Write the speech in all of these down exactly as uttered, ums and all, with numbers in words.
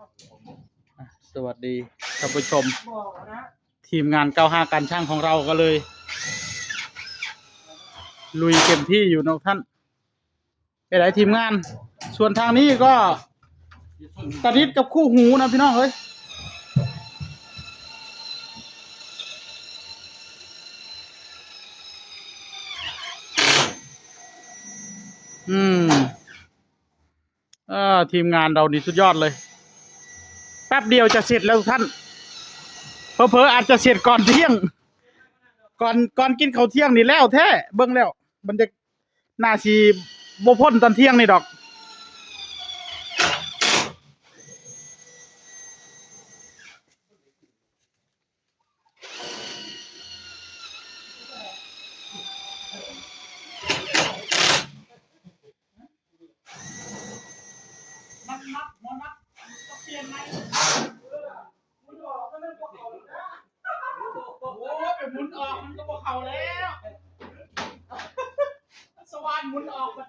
อ่ะ สวัสดีท่านผู้ชม ทีมงานเก้าห้าการช่างของเราก็เลย ลุยเต็มที่อยู่เนาะท่าน ไปไหนทีมงาน ส่วนทางนี้ก็ตาดิดกับคู่หูนะพี่น้องเอ้ย อืม เออ ทีมงานเรานี่สุดยอดเลย แป๊บเดียวจะเสร็จแล้วท่าน เผลอๆอาจจะเสร็จก่อนเที่ยง ก่อน ก่อนกินข้าวเที่ยงนี่แล้วแท้ เบิ่งแล้ว มันจะ น่าสิบ่พ้นตอนเที่ยงนี่ดอก มันนับ มันนับ ก็เปลี่ยนใหม่ หมุนออกมันก็บ่เข้าแล้วนะ โอ้ย ไปหมุนออกมันก็บ่เข้าแล้ว สว่านหมุนออกมัน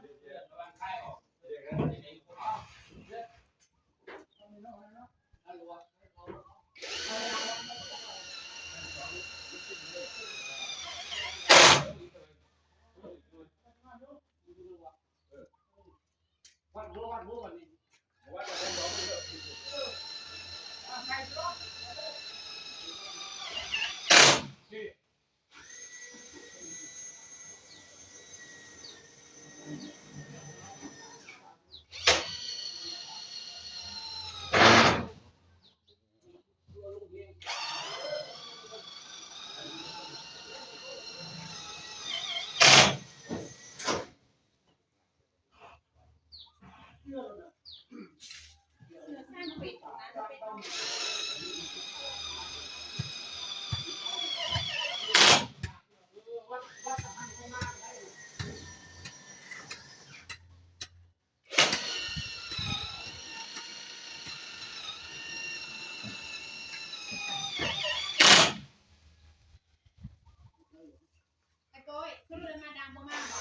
ไอ้โป้ย ขึ้นเรือนมาดังบ่มากบ่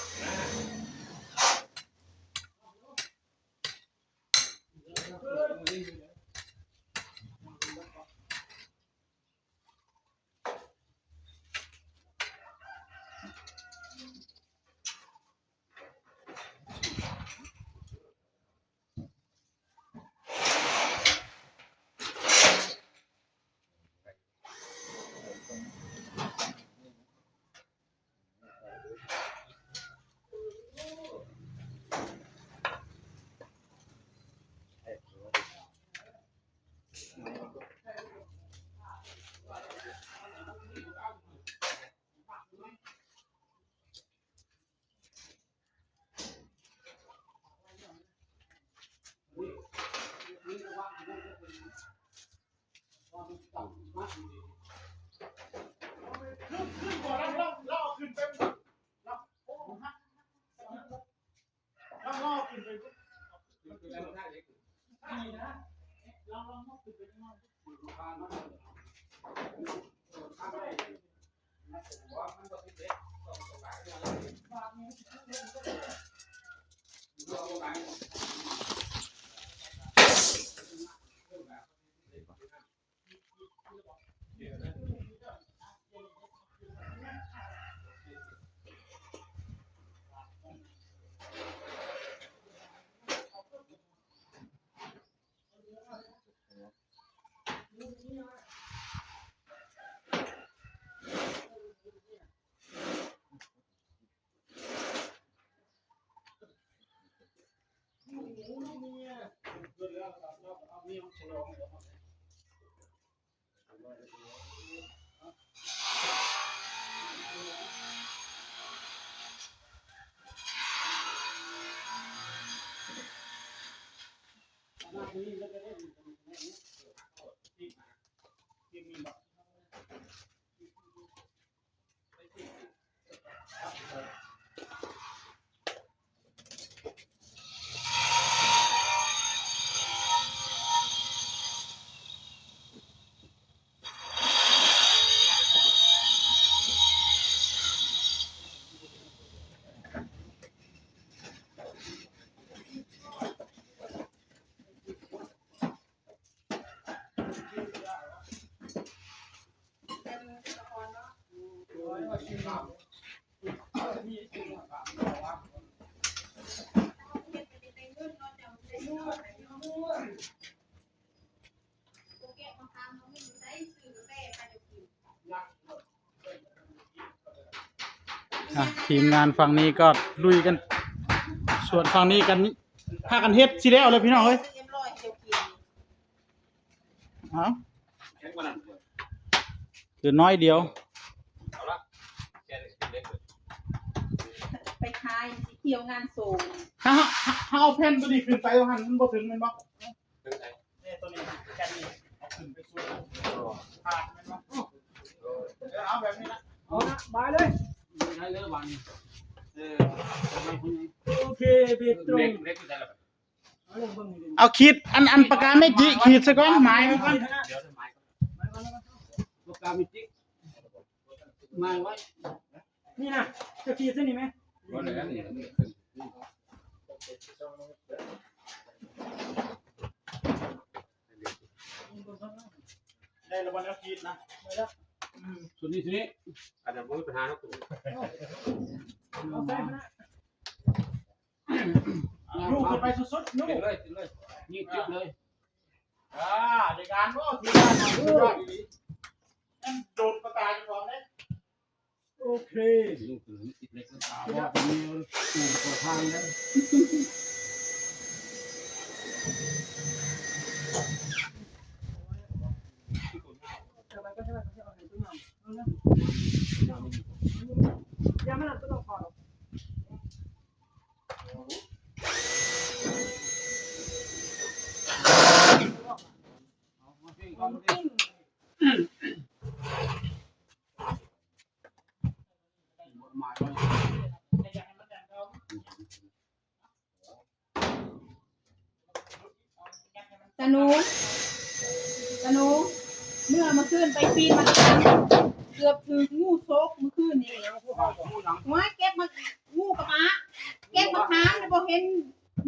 อ่ะ ทีมงานฝั่งนี้ก็ลุยกัน ส่วนฝั่งนี้กัน พากันเฮ็ดสิแล้วเลยพี่น้องเอ้ย เอา เหลือน้อยเดียว ไปขายสิเที่ยวงานโซน ถ้า ถ้า ถ้าเอาแผ่นตัวนี้ขึ้นไปว่าหั่นมันบ่ถึงแม่นบ่ เนี่ยตัวนี้ แผ่นนี้เอาขึ้นไปสุด ขาดแม่นบ่ เออ เอาแบบนี้ละ เอาละ บายเลย ได้เลยวัน เออ โอเค เบรกตรง เล็กเล็กได้แล้ว เอาขีด อัน อันปากกาเมจิขีดซะก่อน หมายไว้ก่อน เดี๋ยวหมายก่อน ปากกาเมจิ หมายไว้ นี่นะ จะขีดเส้นนี้ไหม ว่าแล้วนี่ ได้แล้ววันนี้ขีดนะ ได้แล้ว อืม ส่วนนี้ ส่วนนี้ อาจจะบ่มีปัญหาครับ เอาใส่มา ลูกขึ้นไปสุดๆ ลูก ติดเลย ติดเลย นี่ติดเลย อ่า ในการโอ้ ทีมงานสุดยอดอีหลี นั่นโดนประกาศอยู่ก่อนเลย โอเค ลูกขึ้นติดเล็กแล้ว เพราะว่าเป็นแนวกลุ่มก่อสร้างนะ ตาหนู ตาหนู เมื่อเมื่อคืนไปปีนมา เกือบถืกงูฉกเมื่อคืนนี่ หัวเก็บมา งูกระปะ เก็บมาทานแล้วบ่เห็น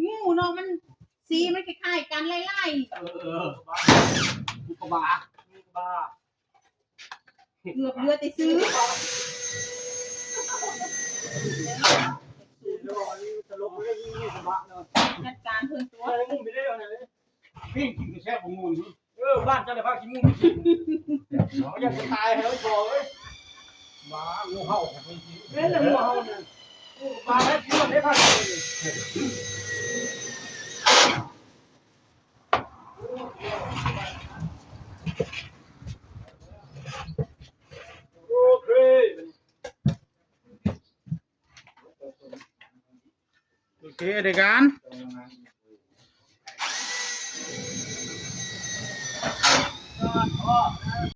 งูเนาะ มันสีมันคล้ายๆกัน ลายๆ เออ เออ เออ อุกกาบาต อุกกาบาต เกือบเหลือแต่ซื้อ ตลกเลย นี่สบะเนาะ จัดการเพิ่นตัว อะไรงุ่มไปได้เอาไหน ปิ้งกินก็แซ่บของมูลนี่ เออ บ้านเจ้าได้พากินงุ่มไปกิน เขาอยากจะตายแล้วบอกเอ้ย หมางูเห่าของมึง เล่นแต่งูเห่าเนี่ย มาแล้วกินได้พักเลย โอเค โอเค เดียวกัน